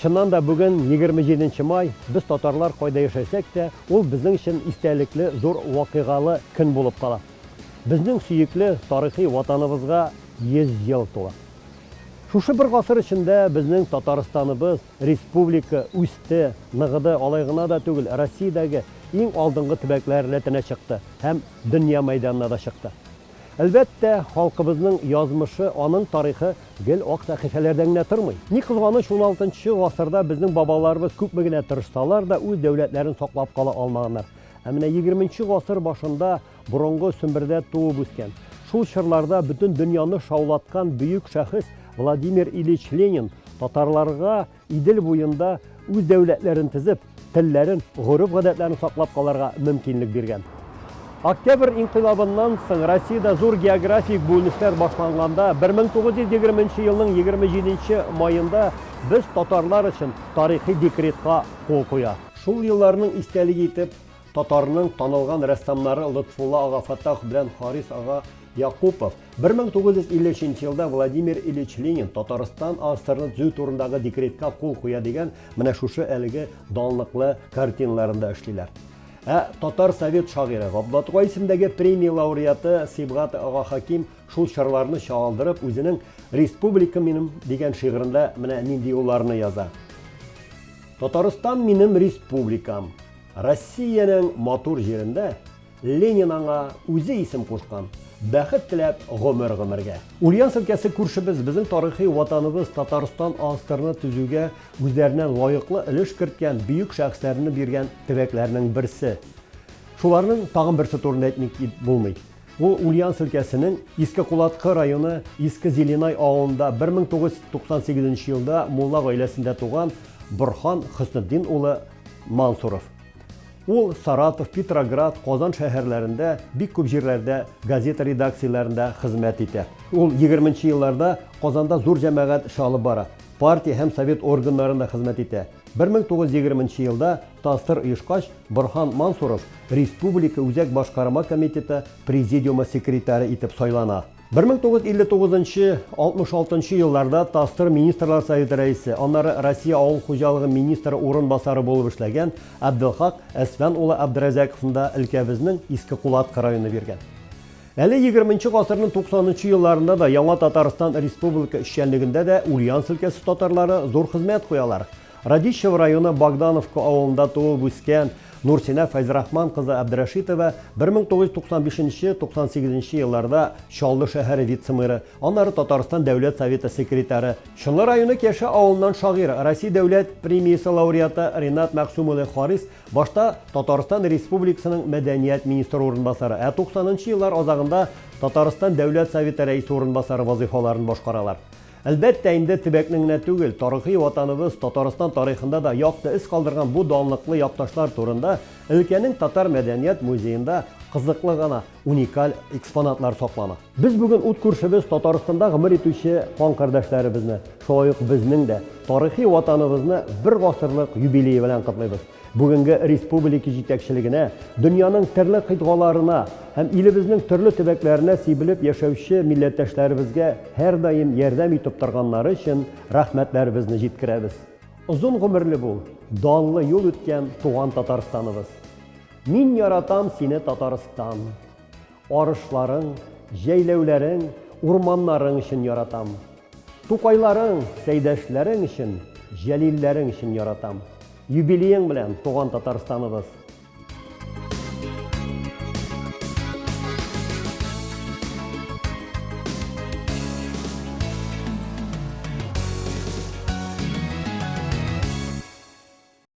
Чыннан да бүген 27 нче май, без татарлар кайда яшәсәк тә, ул безнең өчен истәлекле зур вакыйгалы көн булып кала. Безнең сөекле тарихи Ватаныбызга 100 ел тула. Шушы бер гасыр эчендә безнең Татарстаныбыз, республика, үсте, ныгыды, алай гына да түгел, Россиядәге иң алдынгы төбәкләр рәтенә чыкты һәм дөнья мәйданына да чыкты. Әлбәттә, халкыбызның язмышы, аның тарихы гел ак сәхифәләрдән генә тормый. Ни кызганыч, уналтынчы гасырда безнең бабаларыбыз күпме генә тырышсалар да, үз дәүләтләрен саклап кала алмаганнар. Ә менә егерменче гасыр башында борынгы Сембердә туып үскән, шул чорларда бөтен дөньяны шаулаткан бөек шәхес Владимир Ильич Ленин татарларга Идел буенда үз дәүләтләрен төзеп, телләрен, гореф-гадәтләрен саклап калырга мөмкинлек биргән. Октябрь инкыйлабыннан соң Россиядә зур географик бүленешләр башланганда, 1920 нче елның 27 нче маенда без татарлар өчен тарихи декретка кул куя. Шул елларның истәлеге итеп, татарның танылган рәссамнары Лотфулла ага Фәттахов белән Харис ага Якупов 1953 нче елда Владимир Ильич Ленин Татарстан АССРны төзү турындагы декретка кул куя дигән менә шушы әлеге данлыклы картиналарында эшлиләр. Ә татар совет шагыйре Габдулла Тукай исемендәге премия лауреаты Сибгат ага Хаким шул чорларны чагылдырып үзенең Республика минем дигән шигырендә менә нинди юлларны яза. Татарстан минем республикам. Россиянең матур җирендә Ленин аңа үзе исем кушкан, бәхет теләп гомер-гомергә. Ульяновск өлкәсе күршебез, безнең тарихи ватаныбыз Татарстан АССРны төзүгә үзләреннән лаеклы өлеш керткән бөек шәхесләрне биргән төбәкләрнең берсе. Шуларның тагын берсе турында әйтми булмый. Ул Ульяновск өлкәсенең Иске Кулаткы районы Иске Зеленай авылында 1998 нче елда мулла гаиләсендә туган Борһан Хөснетдин улы Мансуров. Ул Саратов, Петроград, Казан шәһәрләрендә, бик күп җирләрдә газета редакцияләрендә хезмәт итә. Ул егерменче елларда Казанда зур җәмәгать эше алып бара, партия һәм совет органнарында хезмәт итә. 1920 нче елда ТАССР оешкач, Борһан Мансуров республика Үзәк башкарма комитеты президиумы секретаре итеп сайлана. 1959 нчы, 66 нчы елларда ТАССР Министрлар Советы рәисе, аннары Россия авыл хуҗалыгы министры урынбасары булып эшләгән Әбделхак Әсфән улы Әбдерәзәковны да өлкәбезнең Иске Кулаткы районы биргән. Әле егерменче гасырның туксанынчы елларында да яңа Татарстан Республика эшчәнлегендә дә Ульяновск өлкәсе татарлары зур хезмәт куялар. Радищево районы Богдановка авылында туып үскән Нурсинә Фәйзрахман кызы Әбдрәшитова 1995 нче, 98 нче елларда Чаллы шәһәре вице-мэры, аннары Татарстан Дәүләт Советы секретаре, Чаллы районы Кәшә авылыннан шагыйрь, Россия Дәүләт премиясе лауреаты Ринат Мәгъсүм улы Харис башта Татарстан Республикасының мәдәният министры урынбасары, ә 90 нчы еллар азагында Татарстан Дәүләт Советы рәисе урынбасары вазыйфаларын башкаралар. Әлбәттә инде, төбәкнең генә түгел, тарихи Ватаныбыз Татарстан тарихында да якты эз калдырган бу данлыклы якташлар турында өлкәнең Татар мәдәният музеенда кызыклы гына уникаль экспонатлар саклана. Без бүген ут күршебез Татарстанда гомер итүче кан кардәшләребезне, шулай ук безнең дә тарихи Ватаныбызны бер гасырлык юбилее белән котлыйбыз. Бүгенге республика җитәкчелегенә, дөньяның төрле кыйтгаларына һәм илебезнең төрле төбәкләренә сибелеп яшәүче милләттәшләребезгә һәрдаим ярдәм итеп торганнары өчен рәхмәтләребезне җиткерәбез. Озын гомерле бул, данлы юл үткән туган Татарстаныбыз! Мин яратам сине, Татарстан! Арышларың, җәйләүләрең, урманнарың өчен яратам. Тукайларың, Сәйдәшләрең өчен, Җәлилләрең өчен яратам. Юбилеең белән, туган Татарстаныбыз!